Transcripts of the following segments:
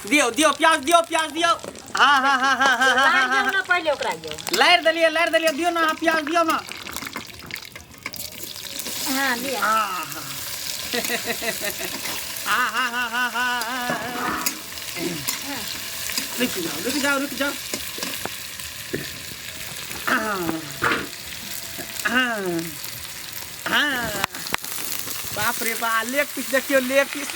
दियौ दियौ प्याज दियौ प्याज दियौ हाँ हाँ हाँ हाँ हाँ हाँ लारि हाँ दियौ ने पहिले ओकरा यौ लारि देलियै लारि देलियै दियौ ने अहाँ प्याज दियौ ने हाँ लिअ आहा आहा हा हा हा रुकि जाओ रुकि जाओ रुकि जाओ बाप रे बा लेग पीस देखियो लेग पीस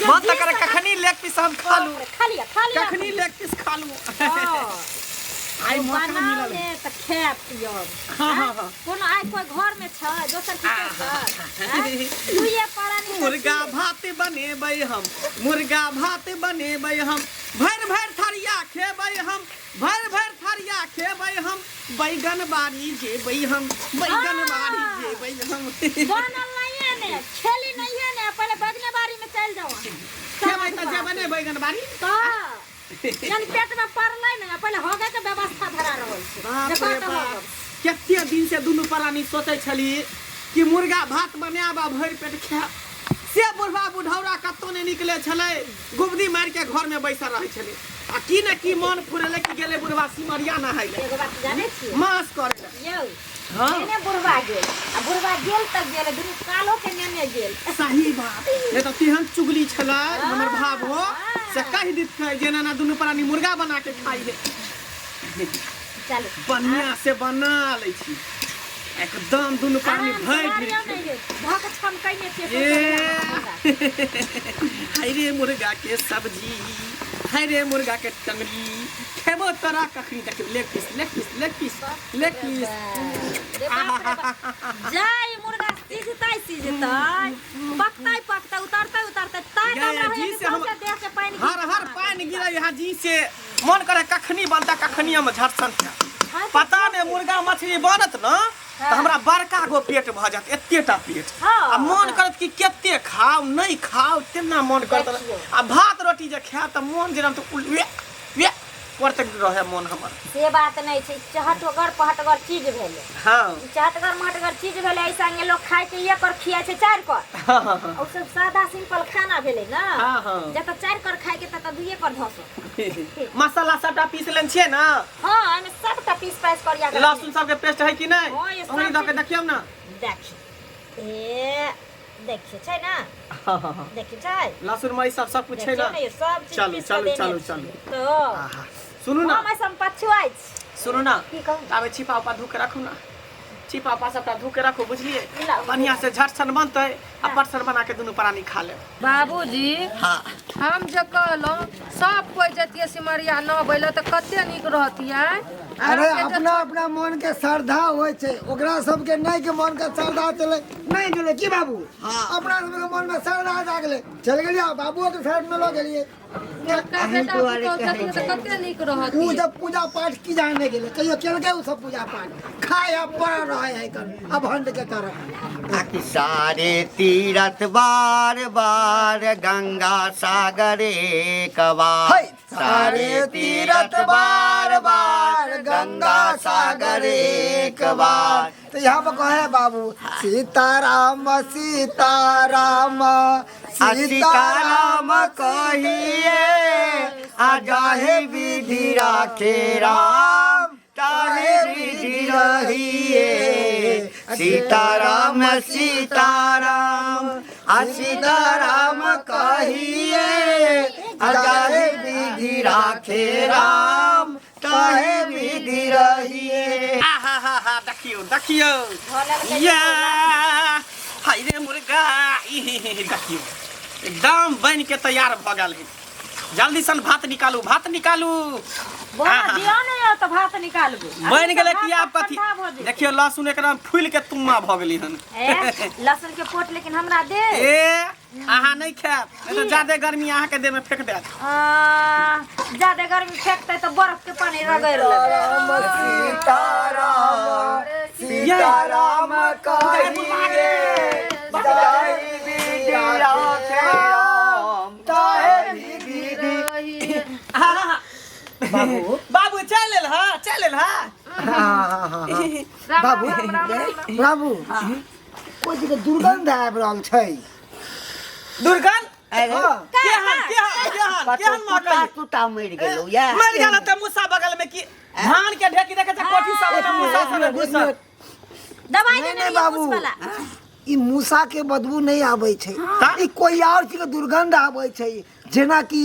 मन तऽ करे कखनी लेग पीस हम खा लू खा लिअ खा लिअ कखनी लेग पीस खा लू हाँ। आइ मौका बनाउ मिलल ने तऽ खायब पियब हाँ, हाँ, हाँ। कोनो आइ कोइ घर में छै दोसर की छै आँय? दुइये प्राणी तऽ मुर्गा छियै। भात बनेबै हम मुर्गा भात बनेबै हम भरि भरि थरिया खेबै हम भरि भरि थरिया खेबै हम बैगन बाड़ी जेबै हम बैगन बाड़ी जेबै हम बनल नहिये ने खेली नहिये ने पहिले बैगने बाड़ी में चलि जाओ अहाँ। खेबै तऽ जेबै ने बैगन बाड़ी तऽ यानी पेट में पड़लै ने पहिले होगे के व्यवस्था धरा रहल छै बाप जे रे कतऽ बाप होगब। कते दिन से दुनू प्राणी सोचै छली कि मुर्गा भात बनायब आ भरि पेट खायब से बुढ़वा बुढ़ौरा कतौ नहि निकले छलै गुबदी मारि के घर में बैसल रहै छलै आ की ने की मन फुरेलै कि गेलै बुढ़वा सिमरिया नहाय लए एगो बात जानै छियै मास करे लए यौ हाँ एने बुढ़वा गेल आ बुढ़वा गेल तऽ गेल दुनू कालो के नेने गेल सही बात नहीं तऽ तेहन चुगली छलै हमर भाभो से कहि दितकै जे एना एना दुनू प्राणी मुर्गा बना के खाइ है चलू बढ़िया से बना लै छी एकदम दुनू प्राणी आराम से भरि मारियौ भरि ने यौ भऽ के छमकैने छियै ए सौंसे मुर्गा। हाय रे मुर्गा के सब्जी हाय रे मुर्गा के टंगरी खेबो तोरा कखनी देखियो leg piece leg piece leg piece leg piece रे बाप रे बाप। जाय मुर्गा सिझतै सिझतै पकतै पकतै उतरतै उतरतै ताय ये हमरा जी होइए कि से हम सौंसे देह से पानि हर गिर हर पानि गिरे यहाँ जी से मन करे कखनी बनता कखनी हम झटसन खायब। पता नहि मुर्गा मछली बनत न तऽ हमरा बड़का गो पेट भऽ जायत एतेटा पेट हाँ, आ मन हाँ। करत कि कते खाउ नहि खाउ तेना मन करत देखियौ। आ भात रोटी जे खायब तऽ मन जेना तऽ वे वे करते रहे मन हमर से बात नहि छै चहटगर पहटगर चीज भेलै हाँ ई चहटगर महटगर चीज भेलै एहि संगे लोक खाय के एक कर खियाइ छै चारि कर हाँ हाँ हाँ ओ सब सादा सिंपल खाना भेलै ने हाँ, हाँ। जतऽ चारि कर खाय के ततऽ दुइये कर धसो मसाला सबटा पीस लेने छियै ने हाँ एहिमे सबटा पीस पाइस करिया के लहसुन सबके पेस्ट है कि नहि हाँ, ये सब ओंगरी दऽ के चीज- देखियौ ने देखी ए देखिए छै ना हाँ हाँ हाँ देखिए छै लहसुन मरीच सब सब कुछ छै देखियौ ना ने ये सब चीज चलू पीस के चलू देने चलू छी। चलू तो आहा सुनू ना हम ऐसा पछुआइ छी सुनू ना की कहू आबे छिपा उपा धो के राखू ना छिपा उपा सबटा धो के राखू बुझलिए लाउ। बढ़िया से झट सन बनतै आ परसन बना के दुनू प्राणी खा लेब बाबूजी हाँ हम जे कहलहुँ सब कोइ जतियै सिमरिया नहबै लए तऽ कते नीक रहतियै अरे अपना अपना मन के श्रद्धा होइ छै ओकरा सबके नहि के मन के श्रद्धा चले नहि गेलै की बाबू अपना सबके मन में श्रद्धा जागलै चल गेलियै बाबुओ के साइड में लऽ गेलियै छोटका बेटा पुतहु छथिन तऽ कते नीक उ रहतियै जब पूजा पाठ की जाने गेलै कहियो केलकै उ सब पूजा पाठ खाय आ पड़ रहै है कर अभंड के तरह आकि सारे तीरथ बार बार गंगा सागर एक बार है, सारे तीरथ बार बार गंगा सागर एक बार तो यहाँ पर कहे है बाबू सीताराम सीताराम आ सीताराम कहिए आ जाहे विधि राखे राम ताहे विधि रहिए सीताराम सीताराम आ सीताराम कहिए आ जाहे विधि राखे राम ताहे विधि रहिए आहा हा हा देखियौ देखियौ या हाय रे मुर्गा ई देखियौ एकदम बनि के तैयार भऽ गेल है जल्दी सन भात निकालू भात निकालू बोला दियौ ने यौ तऽ भात निकालबू बनि गेलै कि आब कथी ठंडा भऽ जेतै। देखियौ लहसुन एकरा फूलि के तुम्मा भऽ गेलै हन ए लहसुन के पोट लेकिन हमरा दे ए अहाँ नहि खायब नहि तऽ जादे गर्मी अहाँके देह में फेंक देत आ, जादे गर्मी फेंकतै तऽ बर्फ के पानी रगड़ि लेबै राम सीताराम सीताराम कहिए जाहि विधि राखे राम ताहे विधि बाबू बाबू चलि एल हा चलि एल हा हाँ हाँ हाँ हाँ। बाबू राम राम राम राम बाबू कोइ चीजके दुर्गन्ध आबि रहल छै दुर्गन अरे हाँ। केहन केहन केहन कतौ केहन कुत्ता महकै तुत्ता मरि गेलौ या मरि गेल तऽ मूसा बगल में की धान के ढेकी देखे छै कोठी सब में मूसा सब एक घुसल मिनट, दवाई नहीं, देने नहीं, रहियै बाबू। मूस वाला ई मूसा के बदबू नहीं आबै छै ई कोई और चीज के दुर्गंध आबै छै जेनाकि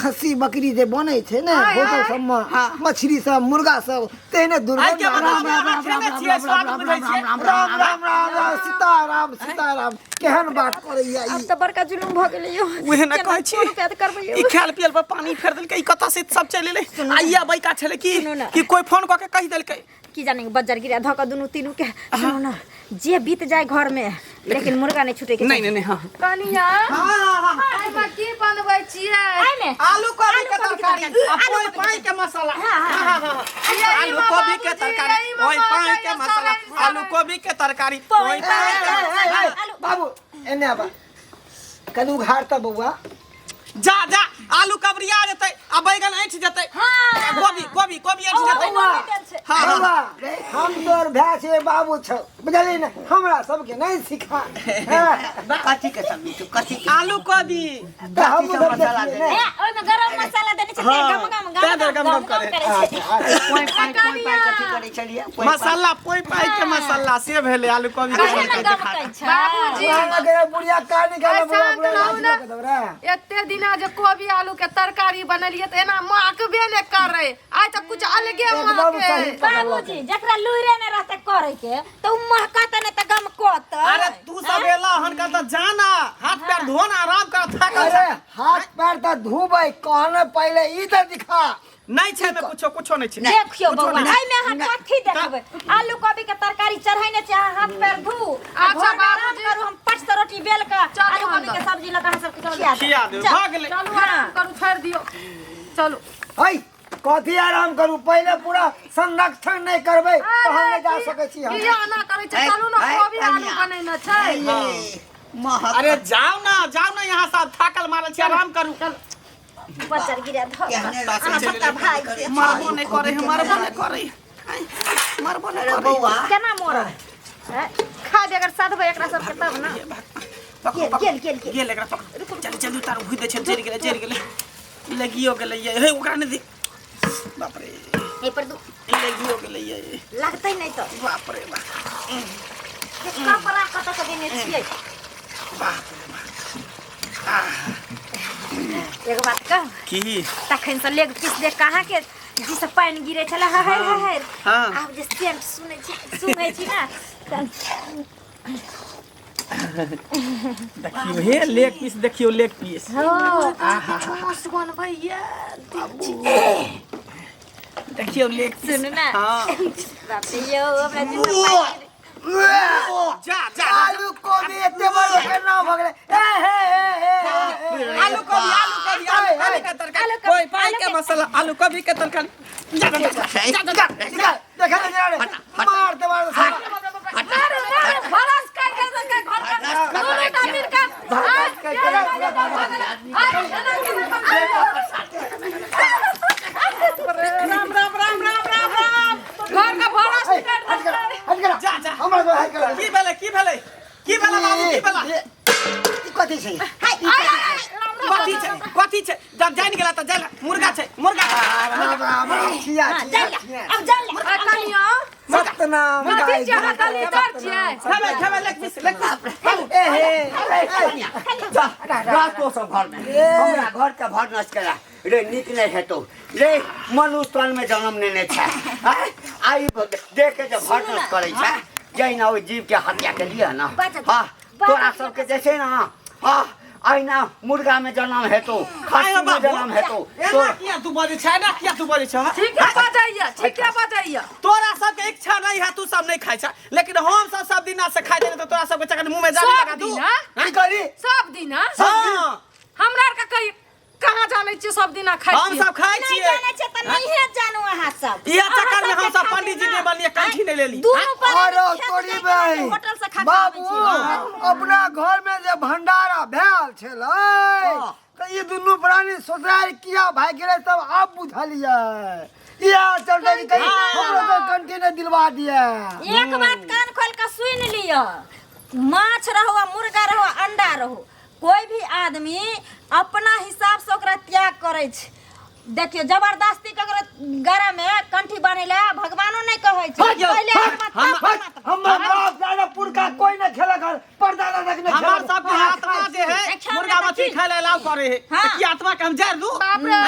खस्सी बकरी जे बनै छै ने होटल सब में मछली सब मुर्गा सब तेहने आइ दुर्गंध के राम मतलब अहाँ खेने छियै स्वाद बुझै छियै राम राम राम राम सीताराम सीताराम केहन बात करैया आब ई तऽ बड़का जुलुम भऽ गेलै यौ उहे ने केना कहै छी कोन उपाय करबै यौ ई खायल पियल पर पानी फेर देलकै ई कतऽ से सब चलि एलै आइया बैका छलै की सुनू ने। कि कोई फोन कऽ के कहि देलकै की जाने बज्जर गिरा धऽ कऽ दुनू तीनू के सुनू ने जे बीत जाए घर में लेकिन मुर्गा नहीं छूटे के नहीं नहीं नहीं हाँ कनिया हाँ हाँ हाँ एहिमे की बनबै छियै एहिमे आलू कोबी के आलू कोबी के तरकारी तरकारी, आ आलू पोई कोबी के पाई के मसाला हाँ, हाँ, हाँ, हाँ, हाँ। आलू कोबी के तरकारी ओई पाई के मसाला आलू कोबी के तरकारी पोई ओई पाई के पाई। मसाला आलू। बाबू एने आबा कनि उघार तऽ बौआ जा जा आलू कबरिया जेतै आ बैगन ऐठ जेतै हाँ। गोभी गोभी गोभी ऐठ जेतै ओहो गोभी देल छै। हाँ हाँ बौआ हम तोर भाय छै बाबू छौ बुझली ने हमरा सबके नहीं सिखा हाँ, कथी के सब्जी छौ कथी के आलू गोभी तऽ हम कथी सब सब मसाला देखिए देने ने ए, ओहिमे गरम मसाला देने छै हाँ, गम गम तें गम गम गम गम गम करे। करे छै पोइ पाइ पोइ पाइ कथी करै छलियै पोइ पाइ। मसाला पोई पाई के मसाला से भेलै आलू गोभी के कहे ना गम कहै छै बाबूजी वहाँ के बुढ़िया का निकाल ऐसा बुढ़िया बुढ़िया रहू ना। लाठी लऽ के दौड़ा। एते दिना जे कोबी आलू के तरकारी बनेलियै तऽ एना महकबे नहि करै आइ तऽ कुछ अलगे एकदम महके सही बाबूजी जकरा लुइरे नहि रहतै करे के तऽ उ महकत नहि तऽ गमकत अरे तू सब एला हन कल तऽ जाना हाथ पैर धो ना आराम कर थाकल अरे हाथ पैर तऽ धोबै कहने पहिले ई तऽ दिखा नहीं छै में कुछो कुछो नहीं छै देखियो कुछो बौआ नहि। एहिमे अहाँ कथी देखबै आलू कोबी के तरकारी चढ़ैने छै अहाँ हाथ पैर धू आ अच्छा, घर में आराम बाबूजी। करू हम पट से रोटी बेल के चलू आलू कोबी के अन्दर। सब्जी लऽ कऽ अहाँ सबके खिया देब खिया देब भऽ गेलै चलू आराम करू छोड़ि दियौ चलू है कथी आराम करू पहिले पूरा संरक्षण नहि करबै तहन नहि जा सकै छी हम किया एना करै छै चलू ने कोबी आलू बनेने छै महक अरे जाओ ना जाओ ना यहाँ से थाकल मारल छी आराम करू बच्चर गिरा धऽ कऽ। केहने अहाँ सबटा भाग जे मरबो नहि करे है मरबो नहि करे मरबो नहि अरे करे बौआ केना मरब हैं? खा बेगर साधबै एकरा सबके तब ने पकड़ो गेल, गेल, गेल, गेल। गेल एकरा पकड़ो जल्दी जल्दी उतारू भूत दै छै जरि गेलै जरि गेलै लगियो गेलै ये हे ओकरा नहि दे बाप रे एहि पर दू लगियो गेलै ये लगतै नहि तऽ बाप रे बाप कपड़ा कतऽ से देने छियै बाप रे बाप एगो बात कह की तखन से लेग पीस देख कहाँ के जी से पानि गिरे छलै हहर हहर हाँ। आब जे सेंट सुनै छी सुनै छी ना तऽ देखियो हे लेग पीस देखियो लेग पीस मस्त बनबैया देखियो लेग पीस सुनू ना हाँ बाप रे यौ हमरा जी से पानि गिरे जा जा आलू कोबी एते बड़ के नाम भऽ गेलै ए हे हे हे हे आलू कोबी आलू कोबी आलू कोबी के तरकारी कोई पाई के मसाला आलू कोबी के तरकारी जा जा जा जा जा निकाल देखा नहीं जा रे मार दे मार दे साला। मारू मारू भरस कर के के घर पर दोनों टा मिल के भरस कर के राम राम राम राम राम राम घर का भरस ए, कर हट कर हट कर जा जा हमरा को हट कर की भेलै की भेलै की भेलै बाबू की भेलै ई कथी छै कथी छै कथी छै जब जानि गेला तऽ जानि मुर्गा छै मुर्गा छै। राम राम राम छिया हाँ, छिया जान ले छिया अब जान ले आ कनिया सतनाम कथी गाय छियै अहाँ दलिदर छियै खेबै खेबै लेग पीस लेग पीस ए हे ए, जा रह तो सब घर में हमरा घर के भर नष्ट करा रे नीक नहीं हेतौ रे मनुष्य तन में जन्म लेने छै आँय? आइ देख के जे भर नष्ट करै छै जहिना ओहि जीव के हत्या के लिए ना बाजत। हाँ बाजत। तोरा सबके जे छै ना हाँ अहिना मुर्गा में जन्म हेतौ खस्सी में जन्म हेतौ एना तोरा किया तू बजै छै एना किया तू बजै छै ठीके बजैया ठीके बजैया तोरा सबके इच्छा नहीं है तू सब नहीं खाइ छै लेकिन हम सब सब दिना से खाइ छै तऽ तोरा सबके चक्कर मुंह में जाली सब लगा दू दिना की कहली सब दिना हाँ हमरा आर के कही कहाँ जानै छियै सब दिना खाइ हम छियै सब खाइ नहीं छियै जानै छै तऽ नहिए जानू अहाँ सब इहे चक्कर में अहाँ हम सब सबके पंडित जी खातिर नहि बनलियै कंठी नहि लेली दुनू अरे प्राणी खेत तोरी जाइके रहै भाई छै, होटल से खा के बाबू आबै छी। अपना घर में जे भंडारा भेल छलै तऽ ई दुनू प्राणी ससुराल किया भागि गेलै तब आब बुझलियै इएह चलते जे कहीं हमरो के कंठी नहि दिलवा दिए एक बात कान खोल के सुनि लिअ माछ रहो आ मुर्गा रहो आ अंडा रहो कोई भी आदमी अपना हिसाब से ओकरा त्याग करै छै। देखियो जबरदस्ती ककरो गरा में कंठी बान्है ला भगवानो नहीं कहै छै। हट जाओ, पहिले हट, आत्मा हम- तब परमात्मा। हमर बाप दादा पुरखा कोई न खेलक हन परदादा तक न हमार खेलक। सबके आत्मा जे है अच्छा, मुर्गा हमरा मछली तऽ खाय ला अलाउ करे है हाँ। तऽ की आत्मा के हम जड़ दू? बाप रे,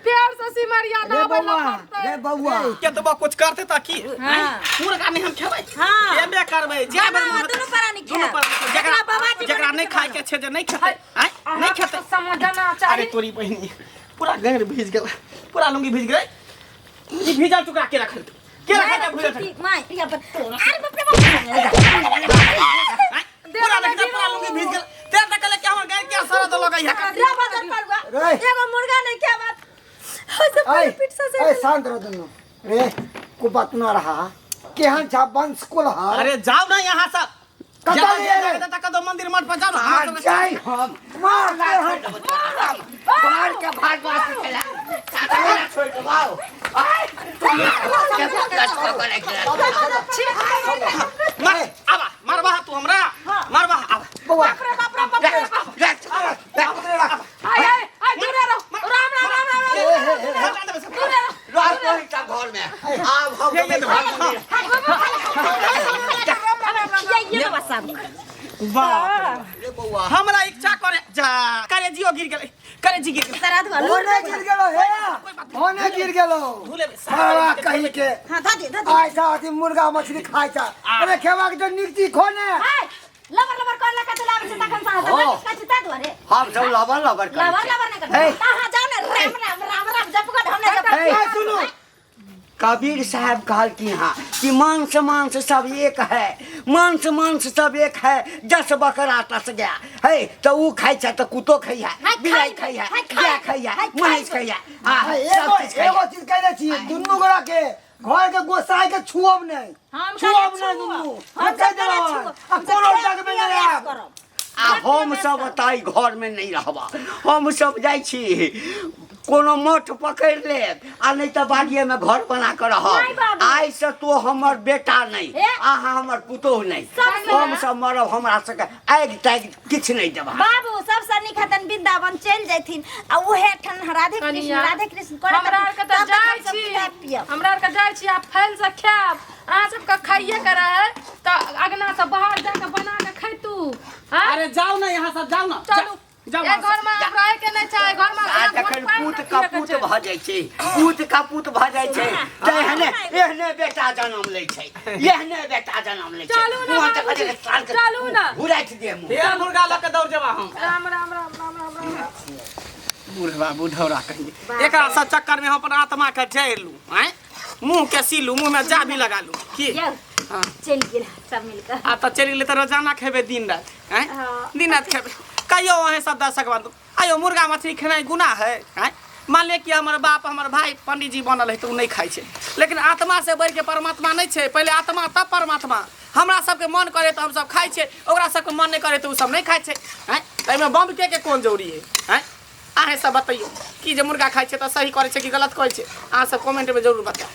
फेर से सिमरिया रे नहबै ला बौआ, पड़तै। रे बौआ, केतबो कुछ करते तऽ की? हाँ। मुर्गा नहीं हम खेबै। हाँ। खेबे करबै जे ना, बेर ना, मोन दुनू प्राणी दुनू खायब। प्राणी खायब। जकरा बाबाजी जकरा बनेतै नहीं से खाय के छै जे नहीं खेतै, आँय? नहीं अहाँके खेतै। तऽ समझना अरे चाही। तोरी बहिनी, पूरा गैर भीज गेल, पूरा लुंगी भीज गेलै। ई भीजल टुकड़ा के रखल, के रखल है भीजल टुकड़ा? माय, यहाँ पर। अरे बाप रे बाप। आँय? पूरा देखता पूरा लुंगी भीज गेल। तेर देखले कि हमर गैर के सर दलो गई है। रे बाजार पड़ुआ। रे। एगो मुर्गा नहीं खेबत। ओइसे ऐ पहिले पीठ से ऐ शांत रहो दुनू। रे को बात न रहा केहन छा वंश कुल हा। अरे जाओ ना यहाँ से। कतऽ जाओ, गेलै? जाओ, जाओ, कतऽ मंदिर मठ पर जाओ ना। आ हमरा सबके- जाय हम मार के हम बाहर के भाग बात खेला सारा छोड़ के बाओ आय तुम के लटका करे खेला। मार, आबा, मारबा तू हमरा, मारबा, आबा। बौआ रख रख रख। आय आय आय, दूरे रहो। राम राम राम राम राम। हटा देबै सब। रह कोई का घर में आब हम ये ये देबै। खियाइए देबा सब। बाप रे बौआ, हमरा इच्छा करे जा करे जियो गिर गेलै, करे जी गिर गेलै। सारा धुआ लूर। होने गिर गेलो हे, होने गिर गेलो। धुले साला कही के। हां, ध दे, ध दे। आइ सा मुर्गा मछली खाइ छा। अरे खेबाक जो नीक चीज खो ने। हाय, लबर लबर कर लका चलाबै छै तखन सा हाँ। कछि ता दुआरे। हम सब लबर लबर करै लबर छियै। लबर नहीं हे। कर तहाँ जाओ ने, राम राम राम राम जप कर हमने जप। हे। ए, सुनू। कबीर साहब कहलखिन हाँ कि मांस मांस सब एक है, मांस मांस सब एक है, जस बकरा तस गया है। तो ऊ खाइ छै तऽ कुत्तो खाइ है, हाँ, बिलाइ खाइ, खाइ है, हाँ, खाइ, गाय खाइ है, हाँ, खाइ। महींस खाइ है, हाँ, आ, सब एगो चीज खाइ एगो है। चीज कहि दै छी दुनू गोरा के, घर के गोसाई के छुअब नहि। हम छुअब कने नहि छुअब। दुनू। हम हम कहि सब कने देलहुँ। छुअब। आ हम सब कोनो खायब, जगमे पियब, नहि ऐश आयब। करब। आ हम सब ताहि घर में नहीं रहबा, हम सब जाइ छी कोनो मठ पकड़ि लेब आ नहीं तऽ बाड़िए में घर बना के नहीं रहब। बाबू। आइ से तो हमर बेटा नहीं, हे। अहाँ हमर पुतोह नहीं, सबसे हम सब मरब, हमरा सबके आगि तागि किछु नहीं देबा। बाबू सबसे नीक हेतन वृंदावन चलि जैथिन आ उहे ठन राधे कृष्ण कनिया, राधे कृष्ण करैत हमरा आरके तऽ तब तक जाइ हमसब छी, खायब पियब। हमरा आरके जाइ छी आ फैल से खायब। अहाँ सबके खाइए के रहै तऽ अगना से बाहर जाके बना के खैतू। हाँ? अरे जाओ ना यहाँ सब, जाओ ना। चलू। जाओ ए वहाँ से। घर में आब रहै के नहि चाहे, घर में आ आब जखन पानि पूत नहि पीबै के कपूत छै। भऽ जाइ छै, पूत कपूत भऽ जाइ छै तऽ एहने एहने बेटा जनम लै छै, एहने बेटा जनम लै छै। चलू ना मुँह तऽ बाबूजी, कते साल के चलू ना। घुराइत दे मुँह। फेर मुर्गा लऽ के दौड़ जेबा हम। राम राम राम राम राम राम राम। बुढ़वा बुढ़ौरा कहिए, एकरा सब चक्कर में हम अपन आत्मा के जड़ लू, आँय, मुँह के सीलू, मुँह में जाबी लगा लू की। यौ, हाँ। चलि गेल सब मिलके। आ तऽ चलि गेलै तऽ रोजाना खेबै दिन राति, आँय, हाँ। दिन राति खेबै। कहियो अहें सब दर्शक बंधु, आयो मुर्गा मछली खेनाइ गुनाह है? आँय, मान लिअ कि हमर बाप हमर भाई पंडीजी बनल है तऽ ओ नहि खाइ छै, लेकिन आत्मा से बढ़िके परमात्मा नहि छै। पहिले आत्मा तब परमात्मा। हमरा सबके मन करे तऽ हमसब खाइ छियै, ओकरा सबके मन नहि करे तऽ ओ सब नहि खाइ छै। आँय, तऽ एहिमे बम के कोन जरूरी है? आँय, अहें सब बतैयौ कि जे मुर्गा खाइ छै तऽ सही करै छै कि गलत करै छै? अहाँ सब कमेंटमे जरूर बताउ।